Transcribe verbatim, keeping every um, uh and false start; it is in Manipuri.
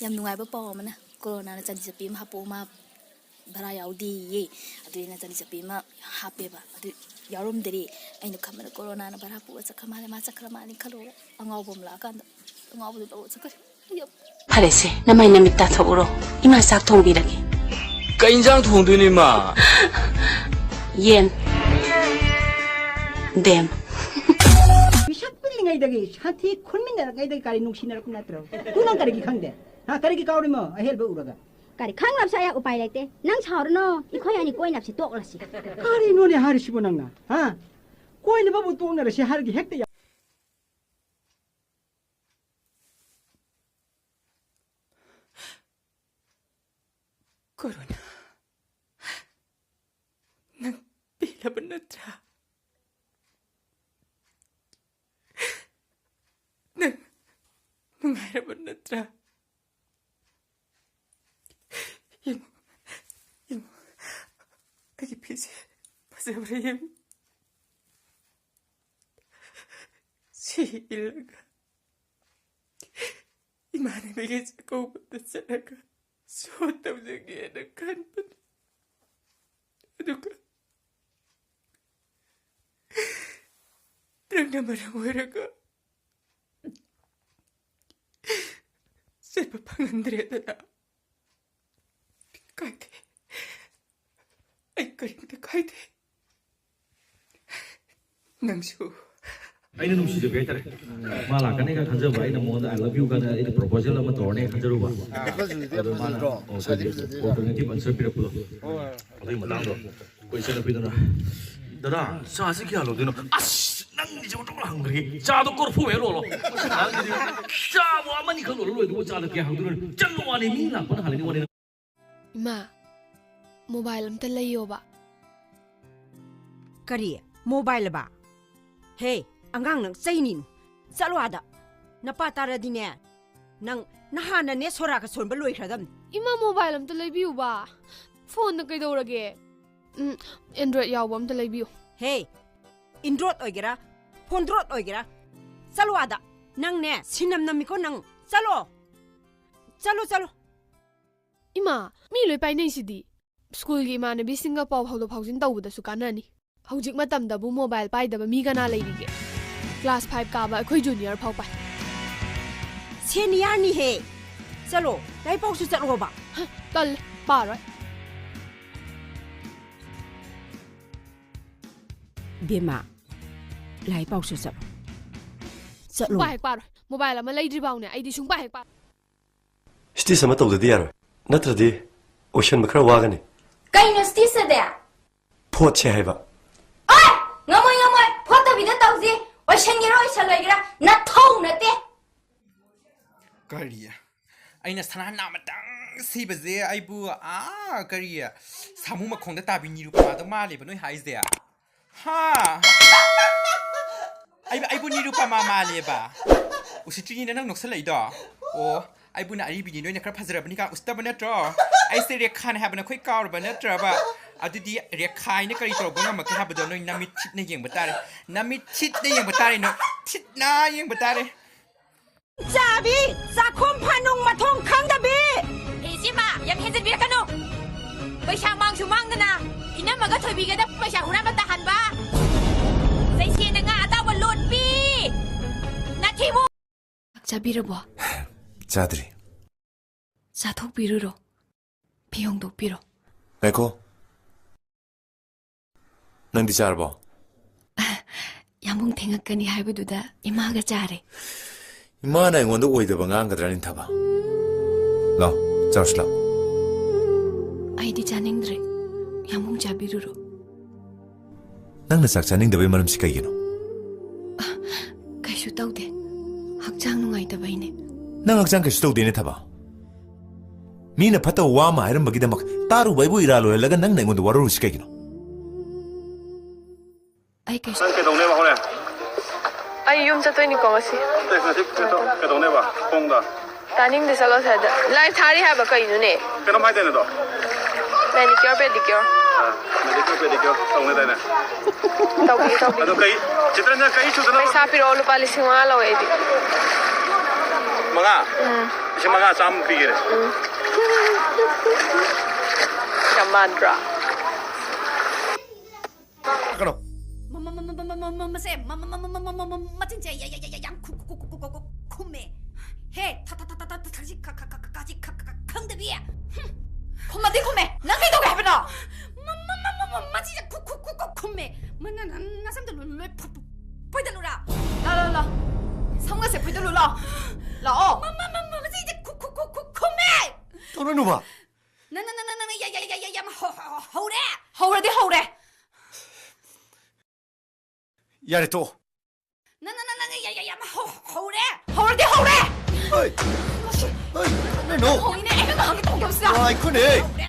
ꯌꯥꯝ ꯅꯨꯡꯉꯥꯏꯕ ꯄꯥꯎ ꯑꯃꯅ, ꯀꯣꯔꯣꯅꯥꯅ ꯆꯥꯟꯗꯤ ꯆꯠꯄꯤ ꯑꯃ ꯍꯥꯞꯄꯛꯑꯣ, ꯃꯥ ꯚꯔꯥ ꯌꯥꯎꯗꯦꯌꯦ꯫ ꯑꯗꯨ ꯑꯩꯅ ꯆꯥꯟꯗꯤ ꯆꯠꯄꯤ ꯑꯃ ꯍꯥꯞꯄꯦꯕ꯫ ꯑꯗꯨ ꯌꯥꯎꯔꯝꯗ꯭ꯔꯦ꯫ ꯑꯩꯅ ꯈꯟꯕꯅ ꯀꯣꯔꯣꯅꯥꯅ ꯚꯔꯥ ꯄꯨꯔ ꯆꯠꯈ꯭ꯔ ꯃꯥꯜꯂꯦ, ꯃꯥ ꯆꯠꯈ꯭ꯔ ꯃꯥꯜꯂꯦ ꯈꯜꯂꯨꯔꯒ ꯑꯉꯥꯎꯕ ꯑꯃ ꯂꯥꯛꯑꯀꯥꯟꯗ ꯑꯉꯥꯎꯕꯗꯨ ꯂꯧꯔ ꯆꯠꯈ꯭ꯔꯦ꯫ ꯑꯩ ꯌꯥꯝ ꯐꯔꯦꯁꯦ, ꯅꯃꯥꯏ ꯅꯃꯤꯠ ꯇꯥꯊꯣꯛꯎꯔꯣ, ꯏꯃꯥ ꯆꯥꯛ ꯊꯣꯡꯕꯤꯔꯒꯦ꯫ ꯀꯩ ꯏꯟꯖꯥꯡ ꯊꯣꯡꯗꯣꯏꯅꯣ, ꯏꯃꯥ? ꯌꯦꯟ꯫ ꯗꯦꯝ꯫ ꯄꯤꯁꯛ ꯄꯤꯛꯂꯤꯉꯩꯗꯒꯤ ꯁꯟꯊꯤ ꯈꯨꯟꯃꯤꯟꯅꯔꯛꯉꯩꯗꯒꯤ ꯀꯔꯤ ꯅꯨꯡꯁꯤꯅꯔꯛꯄ ꯅꯠꯇ꯭ꯔꯣ? ꯇꯨ ꯅꯪ ꯀꯔꯤꯒꯤ ꯈꯪꯗꯦ? ꯍꯥ? ꯀꯔꯤꯒꯤ ꯀꯥꯎꯔꯤꯃꯣ ꯑꯍꯦꯜꯕ ꯎꯔꯒ? ꯀꯔꯤ ꯈꯪꯂꯕꯁꯦ ꯑꯩ ꯎꯄꯥꯏ ꯂꯩꯇꯦ꯫ ꯅꯪ ꯁꯥꯎꯔꯅꯣ, ꯑꯩꯈꯣꯏ ꯑꯅꯤ ꯀꯣꯏꯅꯕꯁꯦ ꯇꯣꯛꯂꯁꯤ꯫ ꯀꯔꯤꯅꯣꯅꯦ ꯍꯥꯏꯔꯤꯁꯤꯕꯣ ꯅꯪꯅ? ꯍꯥ? ꯀꯣꯏꯅꯕꯕꯨ ꯇꯣꯛꯅꯔꯁꯤ ꯍꯥꯏꯔꯒ ꯍꯦꯛꯇ ꯌꯥ- ꯀꯣꯔꯣꯅꯥ, ꯅꯪ ꯄꯦꯜꯂꯕ ꯅꯠꯇ꯭ꯔꯥ? ꯅꯪ ꯅꯨꯡꯉꯥꯏꯔꯕ ꯅꯠꯇ꯭ꯔꯥ? ꯌꯦꯡꯉꯨ, ꯌꯦꯡꯉꯨ, ꯑꯩꯒꯤ ꯐꯤꯁꯦ ꯐꯖꯕ꯭ꯔꯥ ꯌꯦꯡꯉꯨ꯫ ꯁꯤ ꯏꯜꯂꯒ ꯏꯃꯥꯟꯅꯕꯤꯒꯤ ꯆꯥꯛꯀꯧꯕꯗ ꯆꯠꯂꯒ ꯁꯣ ꯇꯧꯖꯒꯦꯅ ꯈꯟꯕꯅꯤ꯫ ꯑꯗꯨꯒ ꯅꯪꯅ ꯃꯔꯝ ꯑꯣꯏꯔꯒ ꯆꯠꯄ ꯐꯪꯍꯟꯗ꯭ꯔꯦꯗꯅ꯫ ꯀꯥꯏꯗꯦ꯫ ꯑꯩ ꯀꯔꯤꯝꯇ ꯀꯥꯏꯗꯦ꯫ ꯅꯪꯁꯨ꯫ ꯑꯩꯅ ꯅꯨꯡꯁꯤꯖꯕꯤ ꯍꯥꯏꯇꯥꯔꯦ꯫ ꯃꯥ ꯂꯥꯛꯀꯅꯤꯒ ꯈꯟꯖꯕ, ꯑꯩꯅ ꯃꯉꯣꯟꯗ "I love you" ꯀꯥꯏꯅ ꯑꯩꯅ proposal ꯑꯃ ꯇꯧꯔꯅꯤ ꯈꯟꯖꯔꯨꯕ꯫ ꯑꯗꯣ ꯃꯥꯅ, ꯑꯣ, ꯑꯩꯈꯣꯏꯒꯤ alternative answer ꯄꯤꯔꯛꯄꯗꯣ꯫ ꯑꯗꯨꯒꯤ ꯃꯇꯥꯡꯗꯣ ꯑꯩꯈꯣꯏ ꯏꯆꯟꯅꯨꯄꯤꯗꯨꯅ, "ꯗꯗꯥ, ꯆꯥꯁꯤ ꯀꯌꯥ ꯂꯧꯗꯣꯏꯅꯣ?" ꯑꯁ, ꯅꯪꯒꯤꯁꯦ ꯑꯣꯟꯊꯣꯛꯅ ꯍꯪꯈ꯭ꯔꯦ꯫ ꯆꯥꯗꯣ ꯀꯣꯔꯐꯨ ꯍꯦꯛ ꯂꯣꯜꯂꯣ꯫ ꯆꯥꯕꯨ ꯑꯃꯅꯤꯈꯛ ꯂꯣꯜꯂ ꯂꯣꯏꯗꯨꯕꯨ ꯆꯥꯗꯣ ꯀꯌꯥ ꯍꯪꯗꯣꯏꯅꯣ? ꯆꯠꯂꯣ ꯋꯥꯅꯤ, ꯃꯤ ꯂꯥꯛꯄꯅ ꯍꯥꯜꯂꯅꯤ ꯋꯥꯅꯤ꯫ ꯏꯃꯥ, mobile ꯑꯝꯇ ꯂꯩꯌꯣꯕ꯫ ꯀꯔꯤ? Mobile ꯕ? ꯍꯦ, ꯑꯉꯥꯡ ꯅꯪ ꯆꯩꯅꯤꯅꯨ꯫ ꯆꯠꯂꯣ ꯑꯥꯗ꯫ ꯅꯄꯥ ꯇꯥꯔꯗꯤꯅꯦ, ꯅꯪ ꯅꯍꯥꯟꯅꯅꯦ ꯁꯣꯔꯥꯒ ꯁꯣꯟꯕ ꯂꯣꯏꯈ꯭ꯔꯗꯝꯅꯤ꯫ ꯏꯃꯥ, mobile ꯑꯝꯇ ꯂꯩꯕꯤꯌꯨꯕ꯫ Phone ꯅ ꯀꯩꯗꯧꯔꯒꯦ? ꯎꯝ, Android ꯌꯥꯎꯕ ꯑꯝꯇ ꯂꯩꯕꯤꯌꯨ꯫ ꯍꯦ, Android ꯑꯣꯏꯒꯦꯔꯥ, phone droid ꯑꯣꯏꯒꯦꯔꯥ, ꯆꯠꯂꯣ ꯑꯥꯗ꯫ ꯅꯪꯅꯦ, ꯁꯤꯅꯝ ꯅꯝꯃꯤꯀꯣ ꯅꯪ꯫ ꯆꯠꯂꯣ꯫ ꯆꯠꯂꯣ, ꯆꯠꯂꯣ꯫ ꯏꯃꯥ, ꯃꯤ ꯂꯣꯏ ꯄꯥꯏꯅꯩꯁꯤꯗꯤ꯫ ꯁ꯭ꯀꯨꯜꯒꯤ ꯏꯃꯥꯟꯅꯕꯤꯁꯤꯡꯒ ꯄꯥꯎ ꯐꯥꯎꯗꯣꯛ ꯐꯥꯎꯖꯤꯟ ꯇꯧꯕꯗꯁꯨ ꯀꯥꯟꯅꯅꯤ꯫ ꯍꯧꯖꯤꯛ ꯃꯇꯝꯗꯕꯨ ꯃꯣꯕꯥꯏꯜ ꯄꯥꯏꯗꯕ ꯃꯤ ꯀꯅꯥ ꯂꯩꯔꯤꯒꯦ? ꯀ꯭ꯂꯥꯁ ꯐꯥꯏꯚ ꯀꯥꯕ ꯑꯩꯈꯣꯏ ꯖꯨꯅꯤꯌꯔ ꯐꯥꯎ ꯄꯥꯏ꯫ ꯁꯦꯅꯤꯌꯔꯅꯤꯍꯦ꯫ ꯆꯠꯂꯣ, ꯂꯥꯏꯔꯤꯛ ꯄꯥꯎꯁꯨ ꯆꯠꯂꯣꯕ꯫ ꯍ, ꯇꯜꯂꯦ, ꯄꯥꯔꯣꯏ꯫ ꯕꯦꯝꯃ, ꯂꯥꯏꯔꯤꯛ ꯄꯥꯎꯁꯨ ꯆꯠꯂꯣ꯫ ꯆꯠꯂꯣ꯫ ꯁꯨꯡꯄꯥ ꯍꯦꯛ ꯄꯥꯔꯣꯏ꯫ ꯃꯣꯕꯥꯏꯜ ꯑꯃ ꯂꯩꯗ꯭ꯔꯤ ꯐꯥꯎꯅꯦ ꯑꯩꯗꯤ ꯁꯨꯡꯄꯥ ꯍꯦꯛ ꯄꯥꯔꯣꯏ꯫ ꯁ꯭ꯇꯤꯆ ꯑꯃ ꯇꯧꯗꯗꯤ ꯌꯥꯔꯣꯏ꯫ ꯅꯠꯇ꯭ꯔꯗꯤ ꯑꯣꯏꯁꯟꯕ ꯈꯔ ꯋꯥꯒꯅꯤ꯫ ꯀꯩꯅꯣ ꯁ꯭ꯇꯤꯆ ꯑꯗꯤ? ꯐꯣꯠꯁꯦ ꯍꯥꯏꯕ꯫ ꯑꯣꯏ! ꯉꯝꯃꯣꯏ, ꯉꯝꯃꯣꯏ! ꯐꯣꯠꯇꯕꯤꯗ ꯇꯧꯁꯤ꯫ ꯑꯣꯏꯁꯟꯒꯦꯔꯥ ꯑꯣꯏꯁꯜꯂꯣꯏꯒꯦꯔꯥ ꯅꯊꯧ ꯅꯠꯇꯦ꯫ ꯀꯔꯤ? ꯑꯩꯅ ꯁꯅꯥ ꯅꯥꯃꯇꯪ ꯁꯤꯕꯁꯦ ꯑꯩꯕꯨ, ꯑꯥ, ꯀꯔꯤ, ꯁꯥꯃꯨ ꯃꯈꯣꯡꯗ ꯇꯥꯕꯤ ꯅꯤꯔꯨꯄꯃꯥꯗꯣ ꯃꯥꯜꯂꯦꯕ ꯅꯣꯏ ꯍꯥꯏꯁꯦ? ꯍꯥ? ꯑꯩ, ꯑꯩꯕꯨ ꯅꯤꯔꯨꯄꯃꯥ ꯃꯥꯜꯂꯦꯕ? ꯎꯁꯤꯠꯇ꯭ꯔꯤꯅꯤꯅ ꯅꯪ ꯅꯣꯛꯁꯜꯂꯛꯏꯗꯣ? ꯑꯣ, ꯑꯩꯕꯨꯅ ꯑꯔꯤꯕꯤꯅꯤ, ꯅꯣꯏꯅ ꯈꯔ ꯐꯖꯔꯕꯅꯤ ꯀꯥꯏꯅ ꯎꯁꯤꯠꯇꯕ ꯅꯠꯇ꯭ꯔꯣ? ꯑꯩꯁꯦ ꯔꯦꯈꯥꯅꯦ ꯍꯥꯏꯕ ꯅꯈꯣꯏ ꯀꯥꯎꯔꯕ ꯅꯠꯇ꯭ꯔꯕ? ꯑꯗꯨꯗꯤ ꯔꯦꯈꯥ ꯍꯥꯏꯅ ꯀꯔꯤ ꯇꯧꯔꯛꯄ ꯉꯝꯃꯛꯀꯦ ꯍꯥꯏꯕꯗꯣ ꯅꯣꯏ ꯅꯃꯤꯠ ꯊꯤꯠꯅ ꯌꯦꯡꯕ ꯇꯥꯔꯦ꯫ ꯅꯃꯤꯠ ꯊꯤꯠꯅ ꯌꯦꯡꯕ ꯇꯥꯔꯦ, ꯅꯣꯏ ꯊꯤꯠꯅ ꯌꯦꯡꯕ ꯇꯥꯔꯦ꯫ ꯆꯥꯕꯤ! ꯆꯥꯛꯈꯨꯝ ꯐꯥꯅꯨꯡ ꯃꯊꯣꯡ ꯈꯪꯗꯕꯤ! ꯍꯦ, ꯏꯆꯦꯃ, ꯌꯥꯝ ꯍꯦꯟꯖꯤꯟꯕꯤꯔꯛꯀꯅꯨ꯫ ꯄꯩꯁꯥ ꯃꯥꯡꯁꯨ ꯃꯥꯡꯗꯅ, ꯏꯅꯝꯃꯒ ꯊꯣꯏꯕꯤꯒꯗ ꯄꯩꯁꯥ ꯍꯨꯔꯥꯟꯕ ꯇꯥꯍꯟꯕ꯫ ꯆꯩꯁꯦꯅ ꯉꯥ ꯑꯇꯥꯎꯕ ꯂꯣꯠꯄꯤ! ꯅꯥꯊꯤꯕꯨ! ꯆꯥꯛ ꯆꯥꯕꯤꯔꯕꯣ? ꯆꯥꯗ꯭ꯔꯤ꯫ ꯆꯥꯊꯣꯛꯄꯤꯔꯨꯔꯣ꯫ ꯐꯤ ꯍꯣꯡꯗꯣꯛꯄꯤꯔꯣ꯫ ꯉꯥꯏꯈꯣ꯫ ꯅꯪꯗꯤ ꯆꯥꯔꯕꯣ? ꯌꯥꯝꯕꯨꯡ ꯊꯦꯡꯉꯛꯀꯅꯤ ꯍꯥꯏꯕꯗꯨꯗ ꯏꯃꯥꯒ ꯆꯥꯔꯦ꯫ ꯏꯃꯥꯅ ꯑꯩꯉꯣꯟꯗ ꯑꯣꯏꯗꯕ ꯉꯥꯡꯒꯗ꯭ꯔꯥ, ꯅꯤꯡꯊꯕ? ꯂꯥꯎ, ꯆꯥꯔꯨꯁꯤ ꯂꯥꯎ꯫ ꯑꯩꯗꯤ ꯆꯥꯅꯤꯡꯗ꯭ꯔꯦ꯫ ꯌꯥꯝꯕꯨꯡ ꯆꯥꯕꯤꯔꯨꯔꯣ꯫ ꯅꯪꯅ ꯆꯥꯛ ꯆꯥꯅꯤꯡꯗꯕꯩ ꯃꯔꯝꯁꯤ ꯀꯩꯒꯤꯅꯣ? ꯀꯩꯁꯨ ꯇꯧꯗꯦ꯫ ꯍꯛꯆꯥꯡ ꯅꯨꯡꯉꯥꯏꯇꯕꯩꯅꯦ꯫ ꯅꯪ ꯍꯛꯆꯥꯡ ꯀꯩꯁꯨ ꯇꯧꯗꯦꯅꯦ, ꯊꯕ? ꯃꯤꯅ ꯐꯠꯇꯕ ꯋꯥ ꯑꯃ ꯍꯥꯏꯔꯝꯕꯒꯤꯗꯃꯛ ꯇꯥꯔꯨꯕ ꯑꯩꯕꯨ ꯏꯔꯥ ꯂꯣꯏꯍꯜꯂꯒ ꯅꯪꯅ ꯑꯩꯉꯣꯟꯗ ꯋꯥꯔꯧꯔꯤꯁꯤ ꯀꯩꯒꯤꯅꯣ? ꯑꯩ ꯀꯩꯁꯨ ꯅꯪ ꯀꯩꯗꯧꯅꯦꯕ ꯍꯣꯔꯦꯟ? ꯑꯩ ꯌꯨꯝ ꯆꯠꯇꯣꯏꯅꯤꯀꯣ ꯉꯁꯤ꯫ ꯅꯠꯇꯦ, ꯉꯁꯤ ꯀꯩꯗꯧ-, ꯀꯩꯗꯧꯅꯦꯕ? ꯈꯣꯡꯗ? ꯇꯥꯅꯤꯡꯗꯦ, ꯆꯠꯂꯣ ꯁ꯭ꯋꯥꯏꯗ꯫ ꯂꯥꯏꯐ ꯊꯥꯔꯤ ꯍꯥꯏꯕ ꯀꯩꯅꯣꯅꯦ? ꯀꯩꯅꯣꯝ ꯍꯥꯏꯗꯥꯏꯅꯦ ꯑꯗꯣ? Manicure, pedicure꯫ ꯑꯥ, manicure, pedicure ꯇꯧꯅꯦꯗꯥꯏꯅꯦ? ꯇꯧꯕꯤꯒꯦ, ꯇꯧꯕꯤꯒꯦ꯫ ꯑꯗꯣ ꯀꯩ, ꯆꯤꯇ꯭ꯔꯟꯖꯟ, ꯀꯩ ꯁꯨꯗꯅꯕ? ꯄꯩꯁꯥ ꯄꯤꯔꯛꯑꯣ, ꯂꯨꯄꯥ ꯂꯤꯁꯤꯡ ꯃꯉꯥ ꯂꯧꯋꯦ ꯑꯩꯗꯤ꯫ ꯃꯉꯥ? ꯂꯤꯁꯤꯡ ꯃꯉꯥ ꯆꯥꯝꯃ ꯄꯤꯒꯦꯅꯦ꯫ ꯌꯥꯝ ꯃꯥꯟꯗ꯭ꯔꯣ? ꯀꯩꯅꯣ? ꯃꯆꯤꯟꯁꯦ ꯌꯥꯝ ꯈꯨꯝꯃꯦ꯫ ꯍꯦ, ꯊ- ꯊ- ꯊ- ꯊ- ꯊ- ꯊꯛꯁꯤ ꯈ- ꯈ- ꯈ- ꯈ- ꯈ- ꯈ- ꯈꯪꯗꯕꯤ꯫ ꯍꯨꯝ꯫ ꯈꯨꯝꯃꯗꯤ ꯈꯨꯝꯃꯦ꯫ ꯅꯪ ꯀꯩꯗꯧꯒꯦ ꯍꯥꯏꯕꯅꯣ? ꯃ- ꯃ- ꯃ- ꯃ- ꯃ- ꯃꯆꯤꯟꯁꯦ ꯈꯨ- ꯈꯨ- ꯈꯨ- ꯈꯨ- ꯈꯨꯝꯃꯦ꯫ ꯃ- ꯅ- ꯅ- ꯅꯁꯝꯗꯣ ꯂꯣꯏ ꯐ- ꯐ- ꯐꯣꯏꯗꯠꯂꯨꯔꯥ? ꯂꯥ ꯂꯥ ꯂꯥ꯫ ꯁꯝꯒꯁꯦ ꯐꯣꯏꯗꯠꯂꯨ ꯂꯥ꯫ ꯂꯥꯛꯑꯣ꯫ ꯃ- ꯃ- ꯃ- ꯃ- ꯃꯆꯤꯟꯁꯦ ꯈꯨ- ꯈꯨ- ꯈꯨ- ꯈꯨ- ꯈꯨꯝꯃꯦ꯫ ꯇꯧꯔꯅꯨꯕ꯫ ꯅ- ꯅ- ꯅ- ꯅ- ꯅ- ꯅ- ꯌꯥ- ꯌꯥ- ꯌꯥ- ꯌꯥ- ꯌꯥꯝ ꯍꯧ- ꯍꯧ- ꯍꯧꯔꯦ꯫ ꯍꯧꯔꯗꯤ ꯍꯧꯔꯦ꯫ ꯌꯥꯔꯦ, ꯇꯣꯛꯑꯣ꯫ ꯅ- ꯅ- ꯅ- ꯅ- ꯌꯥ- ꯌꯥ- ꯌꯥꯝ ꯍꯧ- ꯍꯧꯔꯦ꯫ ꯍꯧꯔꯗꯤ ꯍꯧꯔꯦ꯫ ꯍꯣꯏ꯫ ꯍꯣꯏ, ꯀꯩꯅꯣ? ꯍꯧꯏꯅꯦ꯫ ꯑꯩꯅ ꯉꯥꯡꯒꯦ ꯇꯧꯒꯦ ꯍꯧꯖꯤꯛ꯫ ꯉꯥꯏꯈꯣꯅꯦ꯫ ꯍꯧꯔꯦ꯫